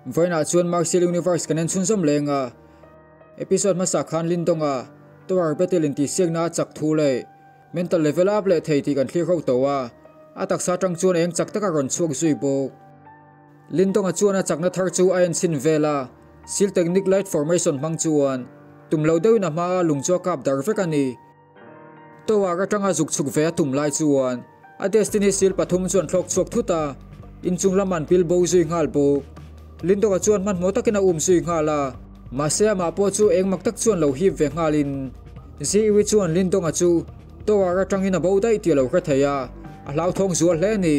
Vawiinah chuan Martial Universe kan en chhunzawm leng a, episode hmasa khan Lindonga Tower Battle intihsiakna a chak thu leh mental level a up leh thei tih kan thlir ho tawh a, a taksa atang chuan eng chak taka rawn chhuak zui bawk. Lindonga chuan a chakna thar chu a enchhin vel a, Seal Technique Light Formation hmang chuan tum lo deuhin a hmaa lung chu a kap dar vek a ni. Tower atanga zuk chhuk ve a tum lai chuan a Destiny Seal pathum chuan thlawk chhuak thut a, inchung lam an pil bo zui nghal bawk. Lindonga chuan hmanhmawh takin a um zui nghal a, mahse amah pawh chu eng mak tak chuan lo hip ve nghalin Ziwi chuan Lindonga chu Tower atangin a bo daih tih a lo hre thei a, a hlauthawng zual hle a ni.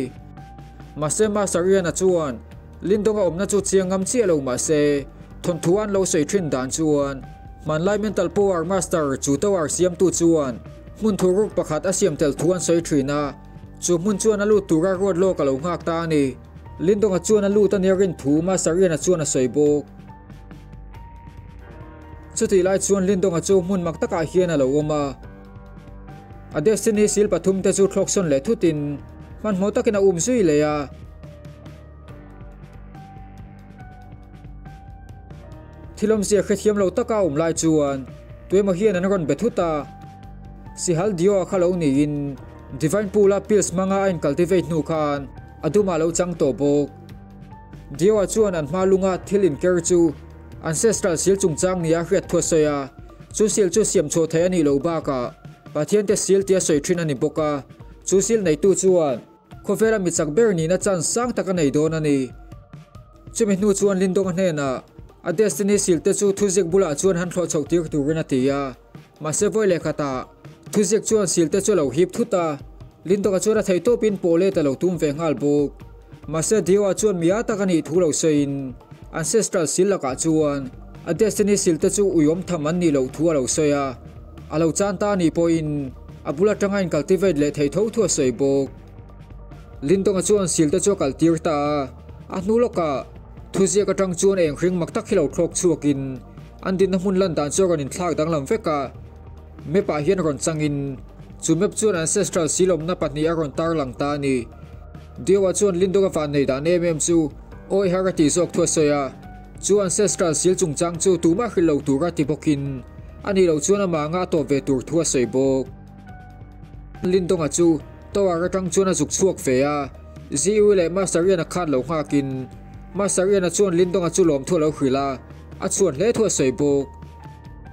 Mahse Master Ian-a chuan Lindonga awmna chu chiang ngam chiah lo mahse thawnthu an lo sawi thin dan chuan hmanlai mental power master chu tower siamtu chuan hmun thu ruk pakhat a siam tel thu an sawi thin a, chu hmun chuan a lut tura ruat lawk a lo nghak ta a ni. Lindonga chuan a lut a nia rin thu Master Ian-a chuan a sawi bawk. Chutih lai chuan Lindonga chu hmun mak takah hian a lo awm a. A destiny sil pathum te chu thlawk sawn leh thutin hmanhmawh takin a um zui leh a. Thil awmzia hrethiam lo taka a awm lai chuan tuemaw hian an rawn be thut a. Sihal Dio-a kha lo niin Divine Pool-a pills hmanga a incultivate hnu khan a dumah a lo chang tawh bawk. Dio-a chuan an hma lunga thil inker chu Ancestral sil chungchang nia hriat thu a sawi a, chu sil chu siam chhuah theih a nih loh bakah Pathiante sil tia sawi thin a ni bawk a, chu sil neitu chuan khawvela mi chak ber nihna chance sang tak a nei dawn a ni. Chumi hnu chuan Lindonga hnenah a Destiny sil te chu thuziak bulah chuan han thlawh chhoh tir turin a ti a, mahse vawi leh khatah thuziak chuan sil te chu a lo hip thut a, Lindonga chuan a theihtawpin pawh let a lo tum ve nghal bawk. Mahse Dio-a chuan mi a tak a nih thu lo sawiin Ancestral sil lakah chuan a Destiny sil te chu uiawm tham an nih loh thu a lo sawi a, a lo chan ta anih pawhin a bul atanga in cultivate leh thei tho thu a sawi bawk. Lindonga chuan sil te chu a kaltir ta a, a hnu lawkah thuziak atang chuan eng hring mak tak hi lo thlawk chhuakin an dinna hmun lan dan chu a rawn inthlak danglam vek a. Map ah hian rawn changin chu map chuan ancestral silawmna pahnih a rawn tarlang ta a ni. Deo-a chuan Lindog-a van nei dan em em chu awi har a tih zawk thu a sawi a, chu ancestral sil chungchang chu tumah hrilh lo tura ti bawkin a nih loh chuan amah anga a tawp ve tur thu a sawi bawk. Lindong-a chu tower atang chuan a zuk chhuak ve a, Ziu leh Master Ian-a khan lo nghakin Master Ian-a chuan Lindong-a chu lawmthu a lo hrilh a, a chhuan hle thu a sawi bawk.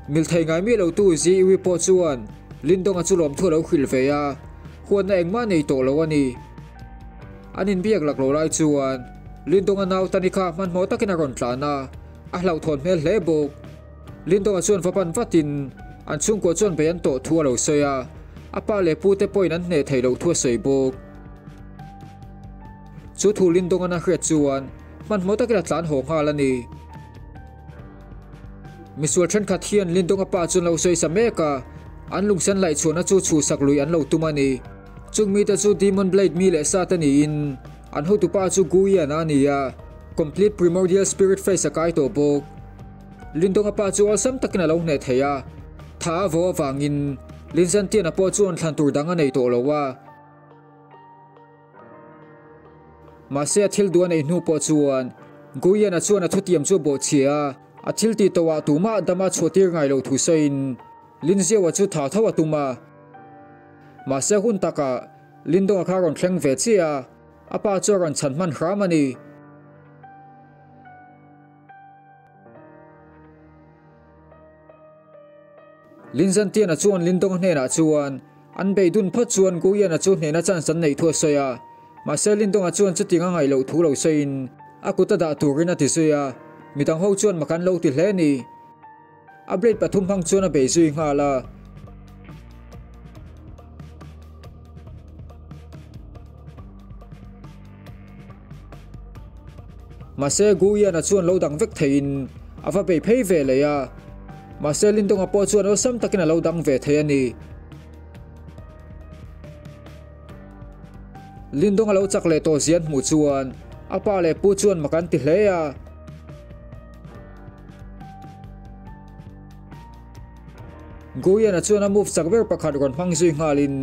Milthei ngai miah lotu Ziwi pawh chuan Lindonga chu lawmthu a lo hrilh ve a, huatna engmah nei tawh lo a ni. An inbiak lak lo lai chuan Lindonga nau Tani kha hmanhmawh takin a rawn tlan a, a hlauhthawn hmel hle bawk. Lindonga chuan va pan vatin an chhungkua chuan bei an tawh thu a lo sawi a, a pa leh pute pawhin an hneh theih loh thu a sawi bawk. Chu thu Lindonga'n a hriat chuan hmanhmawh takin a tlan haw nghal a ni. Misual thenkhat hian Lindonga pa chu an lo sawi sa mek a, an lungsen laihchhuahna chu chhuhsak lui an lo tum a ni. Chung mite chu Demon Blade mi leh sa te niin, an hotupa chu Guian-a a ni a, Complete Primordial Spirit Face a kai tawh bawk. Lindonga pa chu awlsam takin a lo hneh thei a, tha a vo avangin Linzantian-a pawh chuan thlan tur dang a nei tawh lo a. Mahse a thil duh a neih hnu pawh chuan Guiana chuan a thutiam chu a bawhchhia a, a thil tih tawhah tumah dama chhuahtir ngai loh thu sawiin Linzieua chu tha tho a tum a. Mahse hun takah Lindonga kha a rawn thleng ve chiah a, a pa chu a rawn chhan hman hram a ni. Linzantiana chuan Lindonga hnenah chuan an beidun phawt chuan Guiana chu hnehna chance an neih thu a sawi a, mahse Lindonga chuan chuting a ngaih loh thu lo sawiin a kut a dah turin a ti zui a, midang ho chuan mak an lo ti hle a ni. A blade pathum hmang chuan a bei zui nghal a. Mahse Guiana chuan lo dang vek theiin a va bei phei ve leh a, mahse Lindonga pawh chuan awlsam takin a lo dang ve thei a ni. Lindonga lo chak leh tawh zian hmuh chuan a pa leh pu chuan mak an ti hle a. Guiana chuan a move chak ber pakhat rawn hmang zui nghalin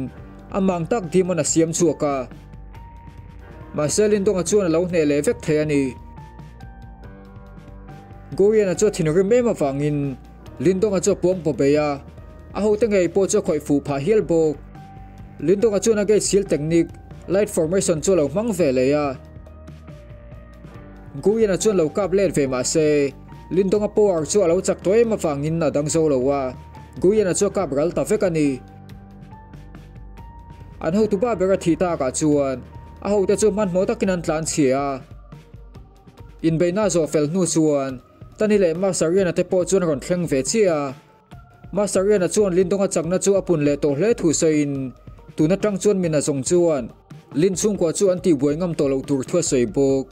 a mang tak demon a siam chhuak a. Mahse Lindonga chuan a lo hneh leh vek thei a ni. Gorian-a chu a thinrim em avangin Lindong-a chu a puang paw bei a, a hote ngei pawh chu a khawih fuh phah hial bawk. Lindong-a chuan a gate seal technique, light formation chu a lo hmang ve leh a. Gorian-a chuan lo kap let ve mah se, Lindong-a power chu a lo chak tawh em avangin a dang zo lo a, Gorian-a chu a kap ral ta vek a ni. An hotu ba ber a thih takah chuan a hote chu hmanhmawh takin an tlan chhia a. Inbeihna zawh fel hnu chuan Tani leh Master Riana te pawh chuan rawn thleng ve chiah a. Master Riana chuan Lindonga chakna chu a pun leh tawh hle thu sawiin tun atang chuan mina zawng chuan Lin chhungkua chu an tihbuai ngam tawh loh tur thu a sawi bawk.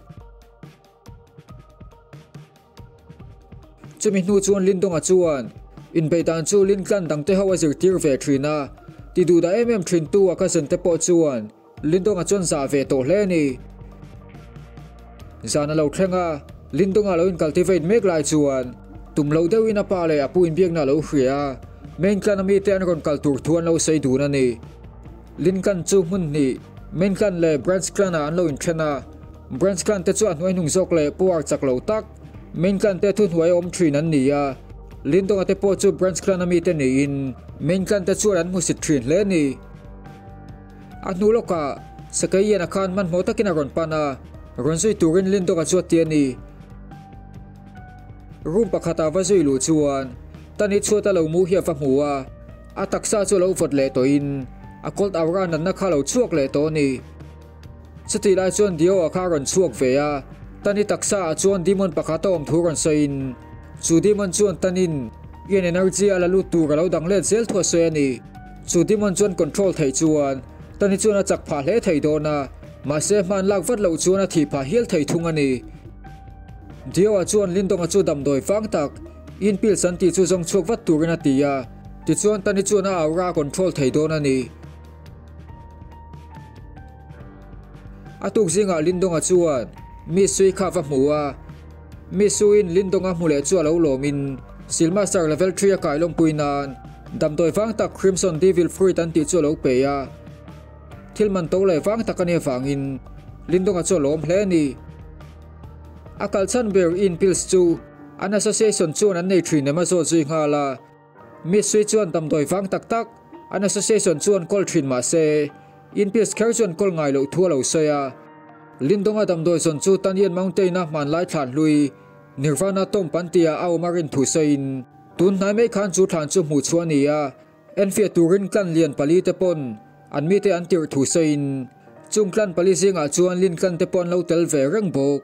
Chumi hnu chuan Lindonga chuan inbeih dan chu Lin clan dangte ho a zirtir ve thin a, ti duhdah em em thintu a cousin te pawh chuan Lindonga chuan zah ve tawh hle a ni. Zan a lo thleng a, Lindonga lo incultivate mek lai chuan tum loh deuhin a pa leh a pu inbiakna a lo hria a, Main Clan a mite an rawn kal tur thu an lo sawi dun a ni. Lin Clan chu hmun hnih, Main Clan leh Branch Clan ah an lo inthen a, Branch Clan te chu a hnuaihnung zawk leh power chak lo tak, Main Clan te thuhnuai awm thin an ni a, Lindonga te pawh chu Branch Clan a mite niin Main Clan te chuan an hmusit thin hle a ni. A hnu lawkah Sakeiian a khan hmanhmawh takin a rawn pan a, rawn zui turin Lindawka chu a ti a ni. Room pakhata va zui luh chuan Tani chhuata lo mu hi a va hmu a, a taksa chu a lo vawt leh tawhin a cold aura natna kha a lo chhuak leh tawh a ni. Chutih lai chuan Dio-a kha a rawn chhuak ve a, Tani taksa ah chuan demon pakhat a awm thu rawn sawiin chu demon chuan Tanin Ian energy a la lut tur a lo dang let zel thu a sawi a ni. Chu demon chuan control theih chuan Tani chuan a chak phah hle thei dawn a, mahse hman lak vat loh chuan a thih phah hial thei thung a ni. Dio-a chuan Lindonga chu damdawi vang tak Ian pills an tih chu zawng chhuak vat turin a ti a, tichuan Tani chuan a aura a control thei dawn a ni. A tuk zingah Lindonga chuan Miss Sui kha va hmu a, Miss Suiin Lindonga hmu leh chu a lo lawmin Silmaster level three a kai lawmpui nan damdawi vang tak Crimson Devil Fruit an tih chu a lo pe a. Thil man to leh vang tak a nih avangin Lindonga chu a lawm hle a ni. A kalchhan ber in pills chu an association chuan an nei thin em a zawt zui nghal a. Miss Sui chuan damdawi vang tak tak an association chuan kawl thin mah se, Inpeace kher chuan kawl ngai loh thu a lo sawi a. Lindonga damdawi zawn chu Tanyan Mountain-a hmanlai thlan hlui Nirvana Tomb an tia a awm a rin thu sawiin, tun hnai mai khan chu thlan chu hmuh chhuah a ni a, enfiah turin clan lian pali te pawn an mite an tirh thu sawiin, chung clan pali zingah chuan Lin clan te pawh an lo tel ve reng bawk.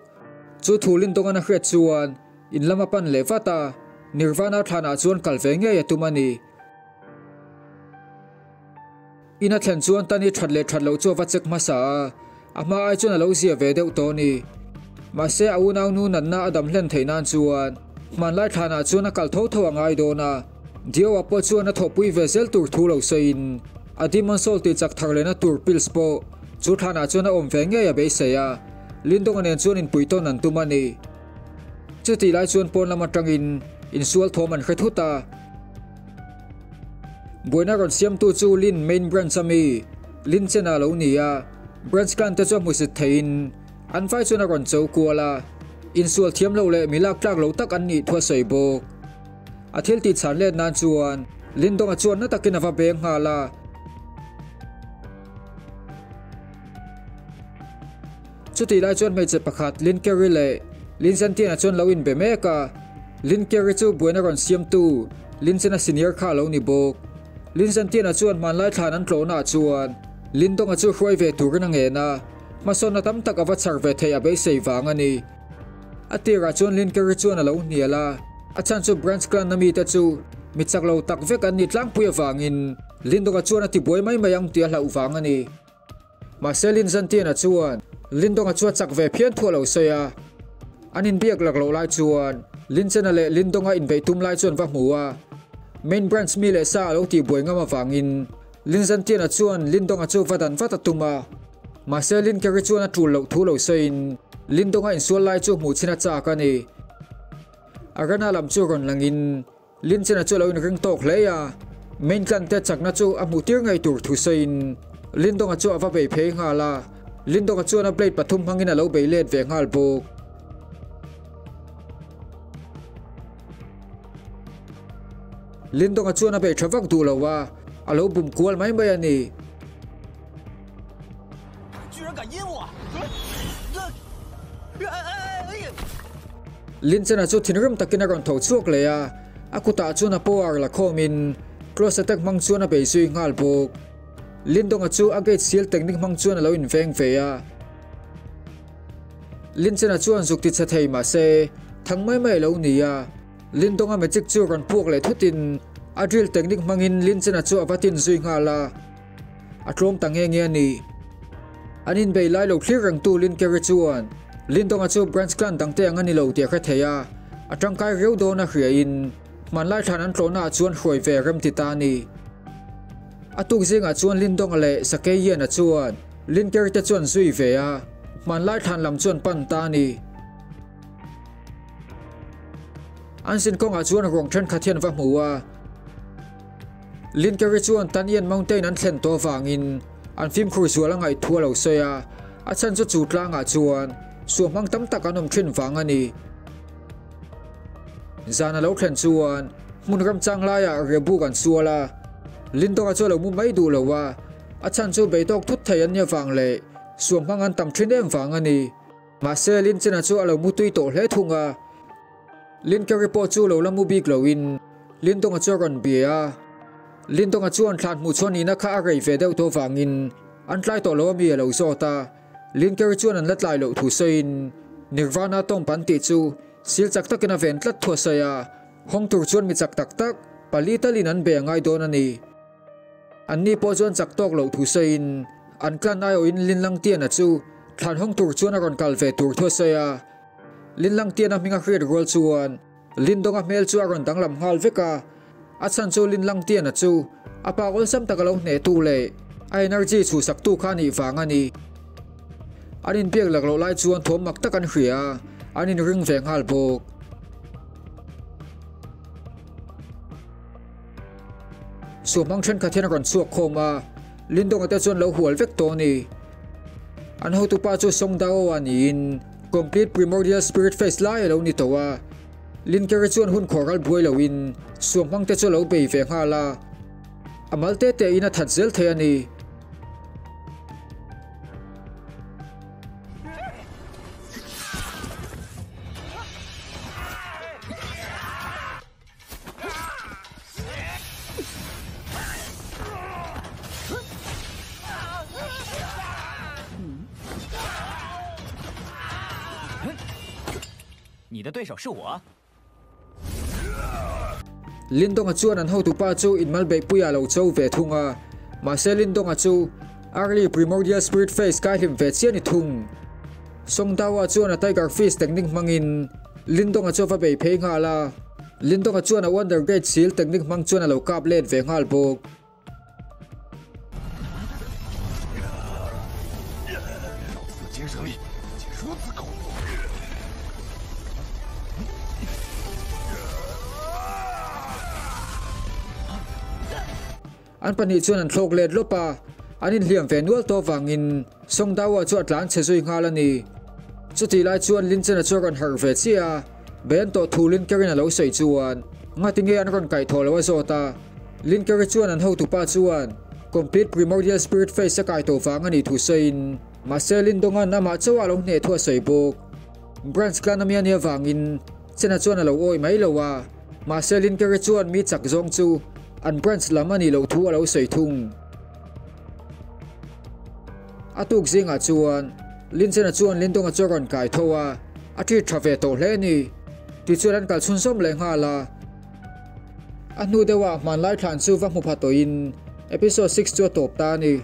Chu thu Lindongan a hriat chuan In lam a pan leh vat a, Nirvana thlanah chuan kal ve ngei a tum a ni. In a thlen chuan Tani that leh that loh chu a va check hmasa a, a hma ai chuan a lo zia ve deuh tawh a ni. Mahse a unaunu natna a dam hlen theih nan chuan hmanlai thlanah chuan a kal tho tho a ngai dawn a, Dio-a pawh chuan a thawhpui ve zel tur thu lo sawiin a Demon Soul tih chak thar lehna tur pills pawh chu thlanah chuan a awm ve ngei a beisei a, Lindonga nen chuan inpuitawn an tum a ni. Chutih lai chuan pawn lam atangin insual thawm an hre thut a. Buaina rawn siamtu chu Lin main branch a mi Lin Chen a lo ni a, branch clan te chu a hmusit theihin an vai chuan a rawn cho kual a, insual thiam lo leh mi lak tlak lo tak an nih thu a sawi bawk. A thil tih chhan let nan chuan Lin Donga chuan na takin a va beng nghal a. Chutih lai chuan hmeichhe pakhat Lin Kerry leh Lin Zentiana chuan lo inbe mek a, Lin Kerry chu buaina rawn siamtu Lin Chena senior kha a lo ni bawk. Lin Zentiana chuan hmanlai thlan an tlawhnaah chuan Lin Donga chu hruai ve turin a ngen a, hmasawnna tam tak a va chhar ve theih a beisei vang a ni. A tirah chuan Lin Kerry chuan a lo hnial a, a chhan chu Branch Clan a mite chu mi chak lo tak vek an ni tlangpui avangin Lin Donga chuan a tibuai mai mai ang tih a hlauh vang a ni. Mahse Lin Zantiana chuan Lindonga chu a chak ve phian thu a lo sawi a. An inbiak lak loh lai chuan Lin Chena leh Lindonga inbeih tum lai chuan va hmu a. Main branch mi leh sa a lo tihbuai ngam avangin Lin Zantiana chuan Lindonga chu va dan vat a tum a. Mahse Lin Kerry chuan a tul loh thu lo sawiin Lindonga insual lai chu hmuh chhin a chak a ni. Arena lam chu rawn langin Linchena chu a lo inring tawk hle a, main clan te chakna chu a hmuh tir ngei tur thu sawiin Lindonga chu a va bei phei nghal a, Lindonga chuan a blade pathum hmangin a lo bei let ve nghal bawk. Lindonga chuan a bei tha vak duh lo a, a lo bum kual mai mai a ni. Linchena chu thinrim takin a rawn tho chhuak leh a, a kutah chuan a power la khawmin close attack hmang chuan a bei zui nghal bawk. Lindonga chu a gate seal technique hmang chuan a lo inveng ve a. Linchena chuan zuk ti chhe thei mahse thang mai mai a lo ni a. Lindonga magic chu rawn puak leh thutin a drill technique hmangin Linchena chu a va tin zui nghal a. A tlawm ta nge nge a ni. An inbei lai lo thlir rengtu Linkeri chuan Lindonga chu branch clan dangte ang a ni lo tih a hre thei a, a tangkai riau dawn a hriain hmanlai thlan an tlawhnaah chuan hruai ve rem ti ta a ni. A tuk zingah chuan Lindonga leh Sakeiana chuan Linkeri te chuan zui ve a, hmanlai thlan lam chuan pan ta a ni. An zin kawngah chuan ruang thenkhat hian va hmu a. Linkeri chuan Tanian Mountain an thlen tawh avangin an fimkhur zual a ngaih thu a lo sawi a, a chhan chu chu tlangah chuan suahmang tam tak an awm thin vang a ni. Zan a lo thlen chuan hmun ramchang laiah Rebuk an sual a, Lindonga chu a lo mu mai duh lo a, a chhan chu beitawk thut thei an nia vang leh suahmang an tam thin em vang a ni. Mahse Linchena chu a lo mu tui tawh hle thung a. Linkeri pawh chu lo la mu bik loin Lindonga chu a rawn bia a. Lindonga chuan thlan hmuh chhuah nihna kha a rei ve deuh tawh vangin an tlai tawh lo ami a lo zawt a. Linkeri chuan an la tlai loh thu sawiin Nirvana tawng pan tih chu sil chak takin a ven tlat thu a sawi a. Hawng tur chuan mi chak tak tak pali talin an be a ngai dawn a ni. Anni pawh chuan chak tawk loh thu sawiin an clan aiawhin Linlangtiana chu thlan hawng tur chuan a rawn kal ve tur thu a sawi a. Linlangtiana hming a hriat rual chuan Lindonga hmel chu a rawn danglam nghal vek a, a chhan chu Linlangtiana chu a pa awlsam tak a lo hnehtu leh a energy chhuhsaktu kha a nih vang a ni. An inbiak lak loh lai chuan thawm mak tak an hria a, an inring ve nghal bawk. Suamhmang thenkhat hian a rawn chhuak khawm a, Lindonga te chuan lo hual vek tawh a ni. An hotupa chu Song Dao-a niin Complete Primordial Spirit Phase lai a lo ni tawh a. Linkeri chuan hun khawhral buai loin suamhmang te chu a lo bei ve nghal a, a mal te te in a that zel thei a ni. Lindonga chuan an hotupa chu inmal beihpuiah a lo cho ve thung a, mahse Lindonga chu Early Primordial Spirit Phase kai hlim ve chiah ni thung. Songdawa chuan a Tiger Fist technique hmangin Lindonga chu a va bei phei nghal a, Lindonga chuan a Wonder Gate Seal technique hmang chuan a lo kap let ve nghal bawk. An pahnih chuan an thlawk let lawp a, an inhliam ve nual tawh avangin Songdawa chu a tlan chhe zui nghal a ni. Chutih lai chuan Linchena chu a rawn harh ve chiah a, Bean tawh thu Linkerin a lo sawi chuan ngati nge an rawn kaih thawh lo a zawt a. Linkeri chuan an hotupa chuan Complete Primordial Spirit Phase a kai tawh vang a nih thu sawiin mahse Lindongan amah chauh a lo hneh thu a sawi bawk. Branch clan a mi a nih avangin Chena chuan a lo awi mai lo a, mahse Linkeri chuan mi chak zawng chu an branch lam a nih loh thu a lo sawi thung. A tuk zingah chuan Linchena chuan Lindonga chu a rawn kai tho a, a treat tha ve tawh hle a ni. Tichuan an kal chhunzawm leh nghal a. A hnu deuhah hmanlai thlan chu va hmu pha tawhin episode 6 chu a tawp ta a ni.